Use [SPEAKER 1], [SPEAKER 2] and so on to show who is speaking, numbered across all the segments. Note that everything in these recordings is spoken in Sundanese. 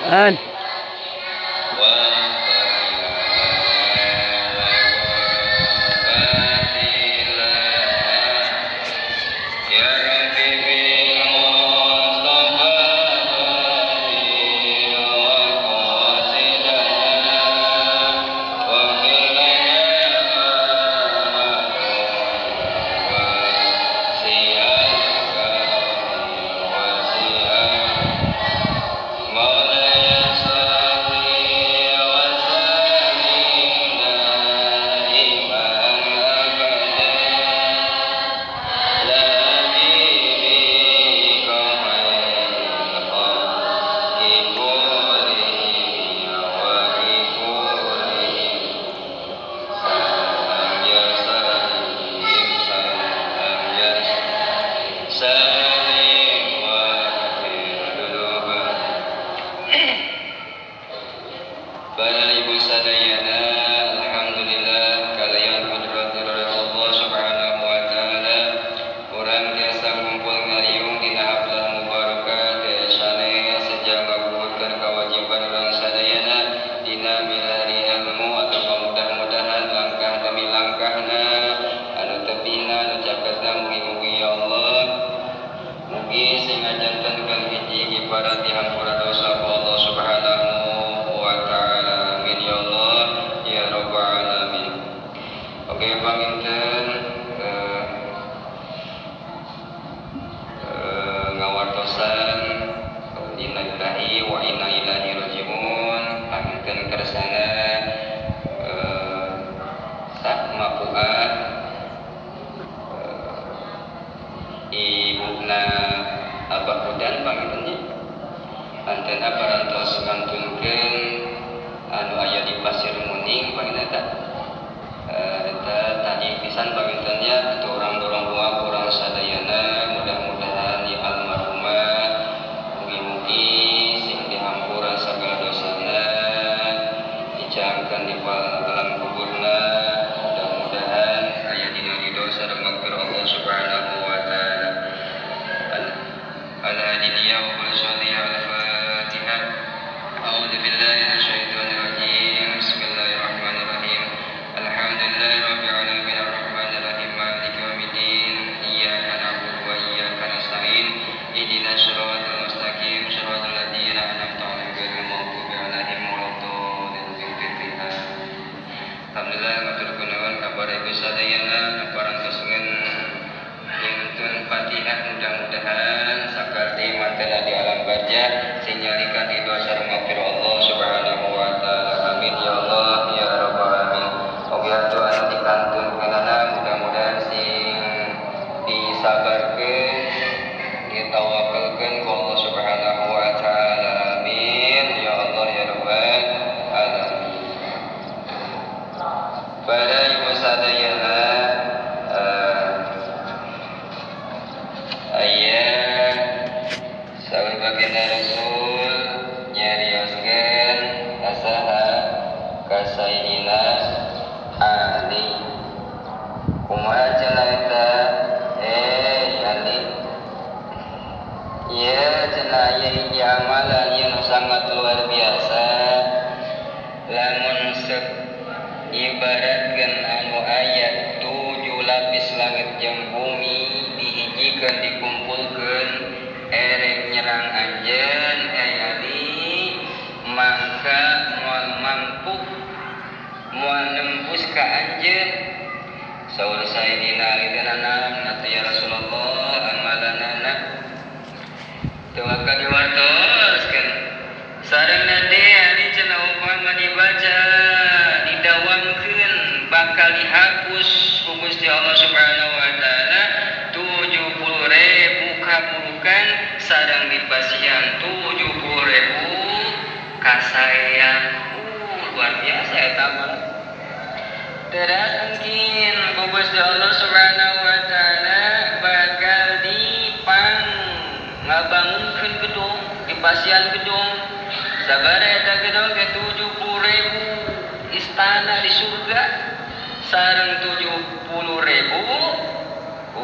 [SPEAKER 1] An.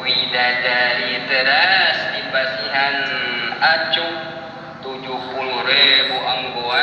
[SPEAKER 2] Widadari teras di pasihan acuk 70.000 anggoan.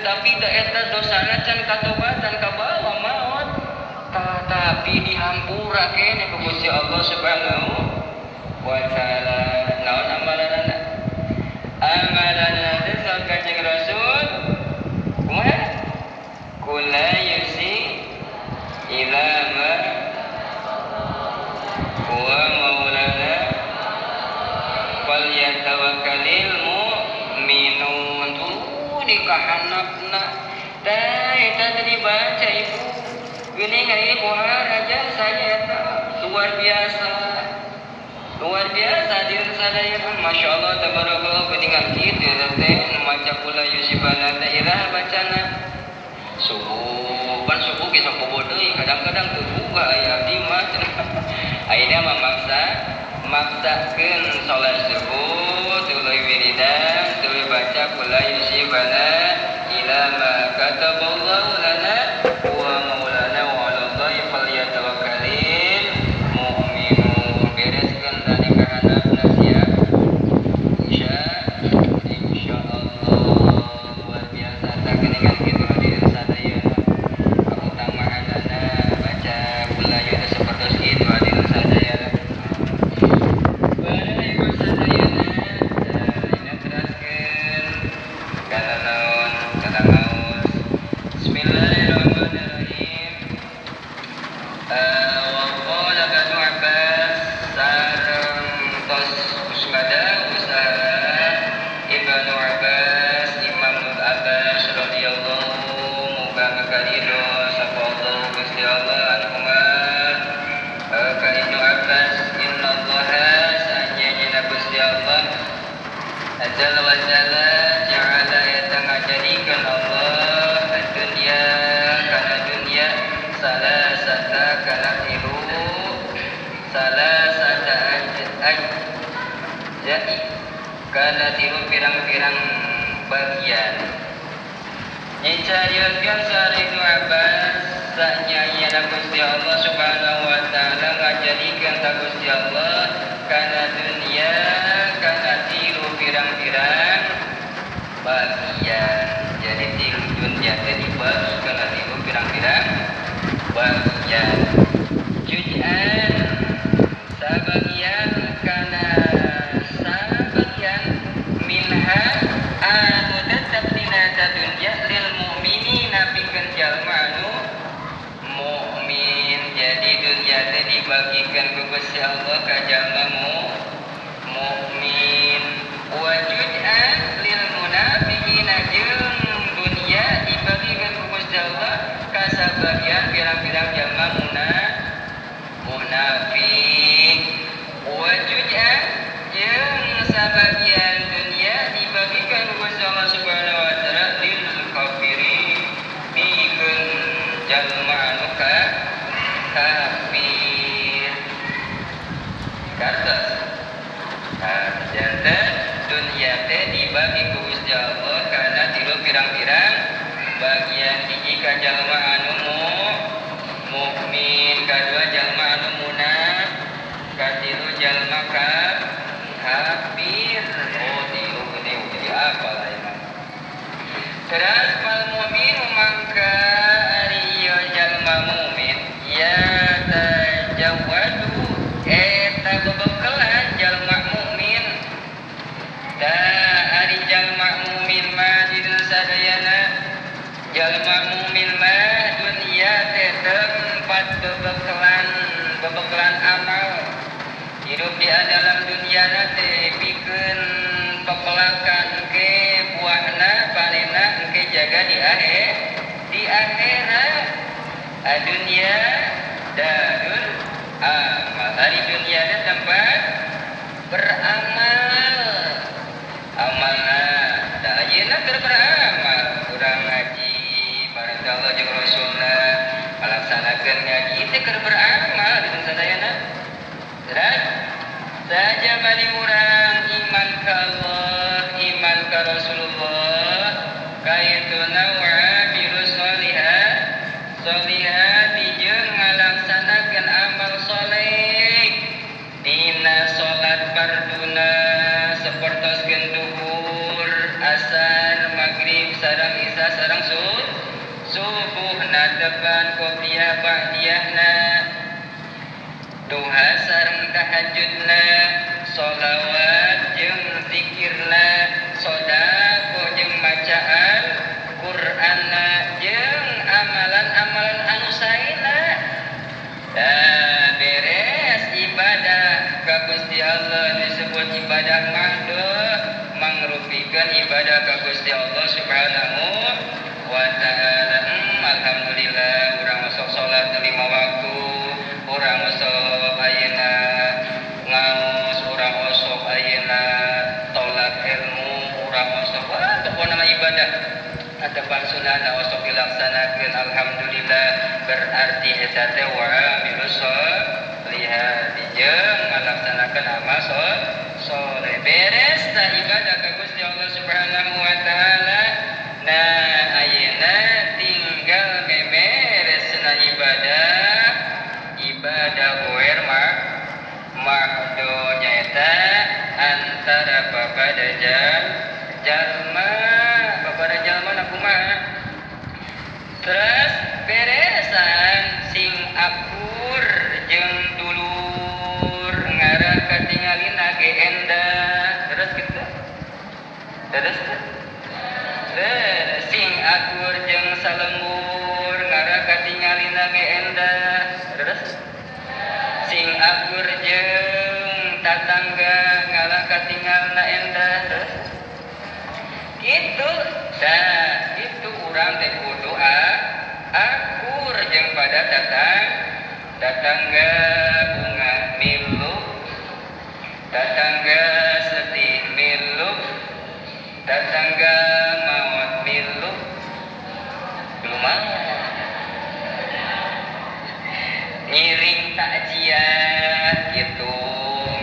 [SPEAKER 1] Tapi da eta dosana can katobatan kabawa maot. Tetapi dihampura keneh ku Gusti Allah Subhanahu wa taala. Naon amalanana? Amalanana teh saur Kanjeng Rasul kumaha? Kula yusi ila ma huwa maulana fal yatawakkalil mu'minun. Tuh di kahanapna tah eta teh dibaca ibu. Geuning ari pohara jasanya eta luar biasa. Luar biasa diri sadaya Masya Allah tabarakallah geuningan kitu eta teh nu maca kula yusibana teh iraha bacana. Subuh pan subuh ge sok bobo deui kadang-kadang teu boga aya abdi mah. Ayeuna mah maksakeun salat subuh tuluy wiridan tuluy baca kula yusibana ila ma kataballahu lana wa maulana wa 'alallahi falyatawakkalil mu'minun. Bereskeun tadi kahanapna siap insyaallah luar biasa tah geuningan kitu hadirin sadayana. Kautamaanana baca kula yusibana sapertos kitu hadirin sadayana. Para ibu sadayana dina teraskeun kana naon kana ngaos. Bismillahirrahmanirrahim. Wa qala Ibnu Abbas sareng tos usmada usaha Ibnu Abbas Imam Abbas radhiyallahu muga ngakarido sapa Allah Gusti Allah anhuma ka Ibnu Abbas innallaha sanyana Gusti Allah azza wa jalla ja'ala eta ngajadikeun Allah dunya kana dunya salasata kana tilu salasata ajai kana tilu pirang-pirang bagian. Nyarioskeun saur Ibnu Abbas sanyana Gusti Allah Subhanahu wa taala ngajadikeun ta Gusti Allah kana dunya kana tilu pirang-pirang bagian. Jadi tilu dunya teh dibagi kana tilu pirang-pirang bagian. Juz'an sabagian kana sabagian minha anu tetep dina eta dunya lil mu'minina pikeun jalma anu mukmin. Jadi dunya teh dibagikeun ku Gusti Allah ka jalma mukmin. Wa juz'an lil munafiqina jeung dunya dibagikeun ku Gusti Allah ka sabagian pirang-pirang jalma munafik. Wa juz'an jeung sabagian dunya dibagikan ku Gusti Allah Subhanahu wa taala lil kafirin pikeun jalma anu kafir. Kartos. Nah, janten dunya teh dibagi ku Gusti Allah kana tilu pirang-pirang bagian. Hiji ka jalma anu mukmin, kadua jalma anu munafik, katilu jalma kafir. Oh tilu gede jadi apa lah ya. Terus fal mu'minu mangka ari ieu jalma mukmin ya tajawadu eta bebekelan jalma mukmin. Da ari jalma mukmin mah dina sadayana jalma mukmin mah dunia teh tempat bebekelan amal. Hidup di dalam dunia teh pikeun pepelakan ke buahna panena engke jaga di akhir di akhirat. Dunia darul amal. Ari dunia teh tempat beramal. Amalna da ayeuna keur beramal urang ngaji bareng Allah jeung Rasulna ngalaksanakeun ngaji teh keur beramal di sadayana. Terus saja bali urang iman ka Allah, iman ka Rasulullah, kaituna wa amilus sholihat, sholihati jeung ngalaksanakeun tahajudna, sholawat jeung zikirna, sedekah jeung bacaan Qur'anna jeung amalan-amalan anu saena. Dah beres ibadah ka Gusti Allah disebut ibadah mahdoh, mangrupikeun ibadah ka Gusti Allah Subhanahu wa ta'ala. Alhamdulillah urang osok salat 5 waktu, urang osok ayeuna ngaos, urang osok ayeuna tolak ilmu, urang osok wah pokona mah ibadah atapan sunahna osok dilaksanakeun. Alhamdulillah berarti eta teh wa amilus sholihat jeung ngalaksanakeun amal soleh. Beres tah ibadah ka Gusti Allah Subhanahu wa ta'ala. Nah ayeuna tinggal memeresna ibadah ibadah goer mahdo nyaeta antara bapada jalma, bapada jalma na kumaha. Terus beresan sing akur jeung dulur ngarah katingalina ge endah. Terus kitu. Terus terus sing akur jeung salembur ngarah katingalina ge endah. Terus sing akur jeung tatangga ngalah katingalna endah. Terus kitu. Dah itu urang teh kudu akur jeung pada tatangga bunga milu, tatangga sedih milu, tatangga maot milu. Lumayan ngiring takjiah gitu,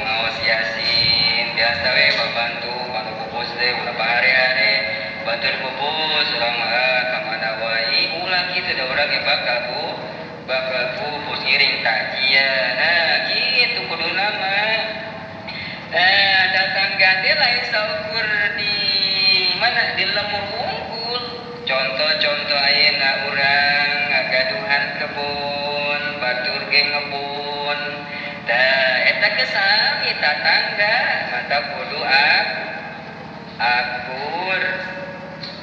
[SPEAKER 1] ngaos yasin biasa we babantu anu pupus teh ulah hare-hare batur pupus urang mah ka mana wae ulah kitu da urang ge bakal pupus ngiring takjiah. Nah kitu kuduna mah. Nah tatangga teh lain saukur di mana di lembur unggul. Contoh-contoh ayeuna urang ngagaduhan kebun, batur ge ngebun. Tah eta ge sami tatangga, mata kudu akur.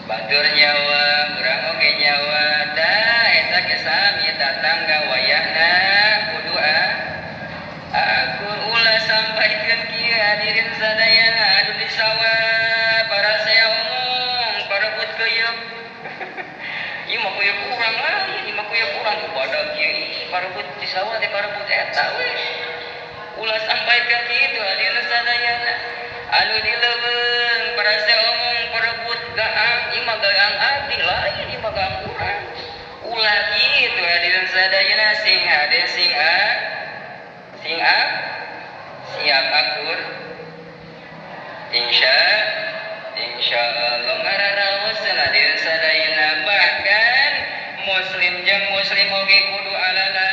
[SPEAKER 1] Batur nyawa, urang oge nyawa. Tah eta ge sami tatangga wayahna kudu akur. Ulah sampaikeun kieu hadirin sadayana anu di sawah para saya omong parebut keuyeup. Ieu mah kuyeup urang lain, ieu mah kuyeup urang badag kieu parebut di sawah teh parebut eta we. Ulah sampaikeun kitu hadirin sadayana anu di leuweung para saya omong parebut gaang, ieu mah gaang abdi lain, ieu mah gaang urang. Ulah kitu hadirin sadayana sing hade sing a sing a siap akur. Insya Allah ngararaoseun hadirin sadayana. Bahkan muslim jeung muslim oge kudu alala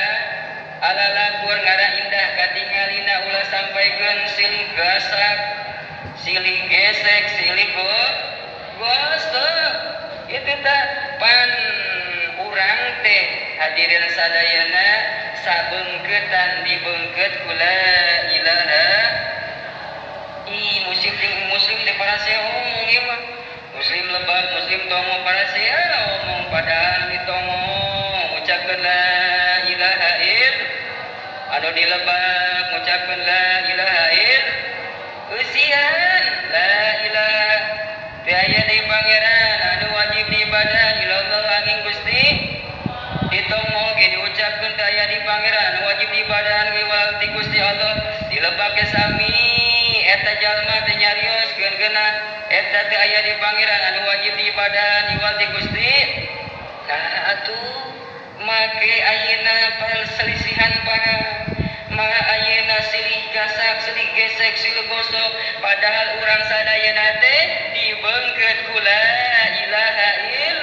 [SPEAKER 1] alalakur ngarah indah katingalina ulah sampaikeun silih gasak, silih gesek, silih gosok. Itu tah pan urang teh hadirin sadayana sabeungkeutan dibeungkeut ku la ilaha. Ih muslim muslim teh para saya omong ieu mah. Muslim lebat, muslim tongo para saya omong padahal ditongo ucapkeun la ilaha ill. Anu dilebak ngucapkeun la ilaha ill. Eusian la ilaha teu aya deui pangeran anu wajib diibadah ilallah angin Gusti. Ditongo ge diucapkeun teu aya deui pangeran anu wajib diibadah iwal ti Gusti Allah. Dilebak ge sami eta jalma teh nyarios geun-geuna eta teu aya di pangeran anu wajib diibadah iwal ti Gusti. Nah atuh make ayeuna perselisihan paham, maha ayeuna silih gasak, silih gesek, silih gosok, padahal urang sadayana teh dibeungkeut ku la ilaha ill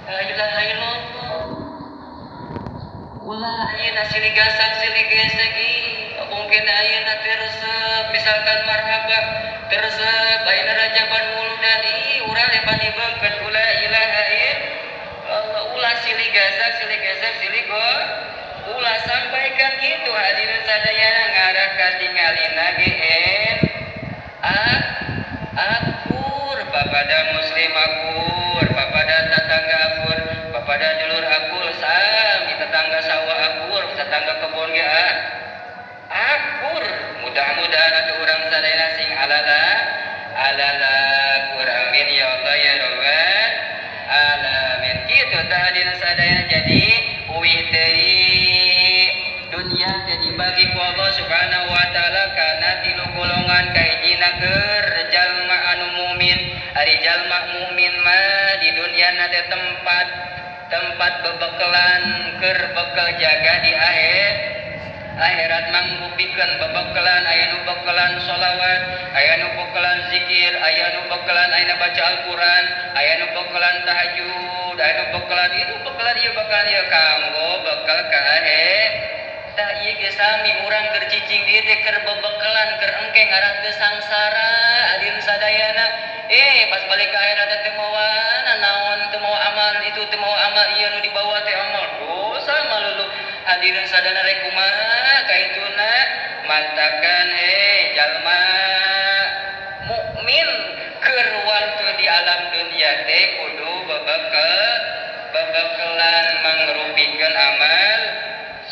[SPEAKER 1] la ilaha illallah. Ulah ayeuna silih gasak, silih gesek, mungkin ayeuna teh resep misalkan marhaba teh resep ayeuna rajaban muludan, ih urang teh pan dibeungkeut ku la ilaha illallah. Ulah silih gasak, silih gesek, silih go ulah sampaikan gitu hadirin sadayana. Pada dulur akur sami tetangga sawah akur, tetangga kebon ge akur. Mudah-mudahan atuh urang sadayana sing alala alala kur, amin ya Allah ya rabbal alamin. Kitu tah hadirin sadayana. Jadi uih teuing dunia teh dibagi ku Allah Subhanahu wa taala kana tilu golongan. Kahijina keur jalma anu mukmin. Ari jalma mukmin mah di dunia na teh tempat tempat bebekelan keur bekel jaga di akhir akhirat, mangrupikeun bebekelan. Aya nu bekelan sholawat, aya nu bekelan zikir, aya nu bekelan ayeuna baca Al-Qur'an, aya nu bekelan tahajud, aya nu bekelan itu, bekelan ieu, bekelan ieu, kanggo bekal ka akhir. Tah ieu ge sami, urang keur cicing dieu teh keur bebekelan keur engke ngarah teu sangsara hadirin sadayana. Pas balik ke akhirat teh mawa naon? Teu mawa amal itu, teu mawa amal ieu, nu dibawa teh amal dosa malulu. Hadirin sadayana, rek kumaha kaituna? Mantakan jalma mukmin keur waktu di alam dunia teh kudu bebekelan mangrupikeun amal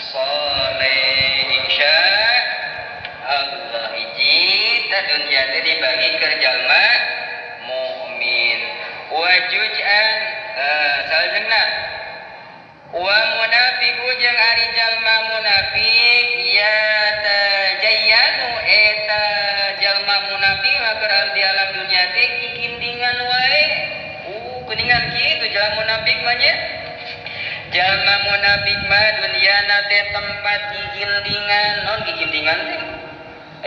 [SPEAKER 1] soleh, insya Allah. Hiji tah, dunia teh dibagi ke jalma mukmin. Wa juz'an, salajengna wa munafiqu, jeung ari jalma munafik, ya tajayyanu, eta jalma munafik mah keur di alam dunia teh gigindingan wae. Kuningan kitu jalma munafik mah nya. Jalma munafik mah dunyana teh tempat gigindingan. Non gigindingan teh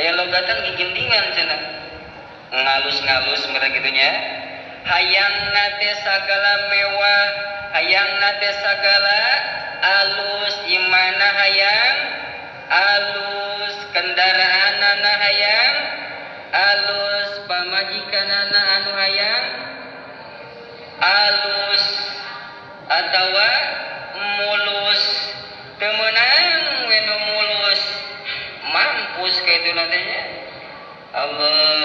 [SPEAKER 1] aya logatan gigindingan cenah, ngalus-ngalus mereka gitu nya. Hayangna teh sagala mewah, hayangna teh sagala alus, imana hayang alus, kendaraanana hayang alus, pamajikanana anu hayang alus atawa mulus. Teu meunang we nu mulus, mampus kayak itu nantinya. Allah.